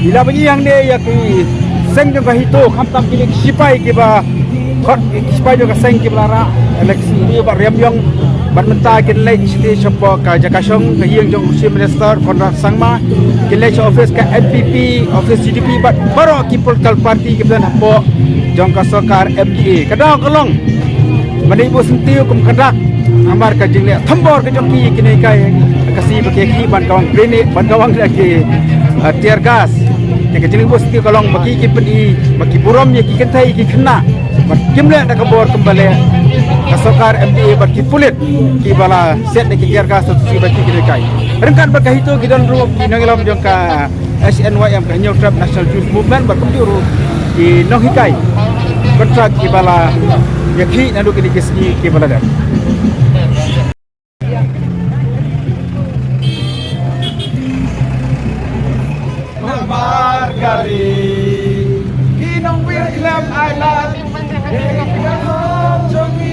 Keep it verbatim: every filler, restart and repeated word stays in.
Ila ba ngi hangne ïa ki seng jong ka HITO, khamtam kine ki sipai kiba khot, ki sipai jong ka seng kiba la rah election, ïa ba riam ïong, bad mynta kin leit shatei shapoh ka jaka shong ka ïing jong u Chief Minister Conrad Sangma, kin leit sha office ka NPP, office UDP, bad baroh ki political party kiba don hapoh jong ka sorkar MDA. Ka daw ka long ban ïa buh syntiew kum ka dak, namar ka jingleh thombor ka jong ki, kine kai ka si ba ki khih ban kawang grenade, ban kawang ki, ah, tear gas. Te ka jingleh buh syntiew ka long ba ki, ki pyni ba ki burom ïa ki kynthei ki khynnah, bad kim leh da ka bor kumba leh ka sorkar MDA bad ki pulit kiba la set da ki tear gas, to si ba ki kine kai. Ryngkat bad ka HITO ki don ruh ki nongïalam jong ka HNYM, ka Hynñiewtrep National Youth Movement, bad kumjuh ruh ki nonghikai kontrak kiba la ïakhih naduh kine ki sngi kiba la dep. Namar kali ki nongwir khlem ailad, ki nongwir khlem jong ngi.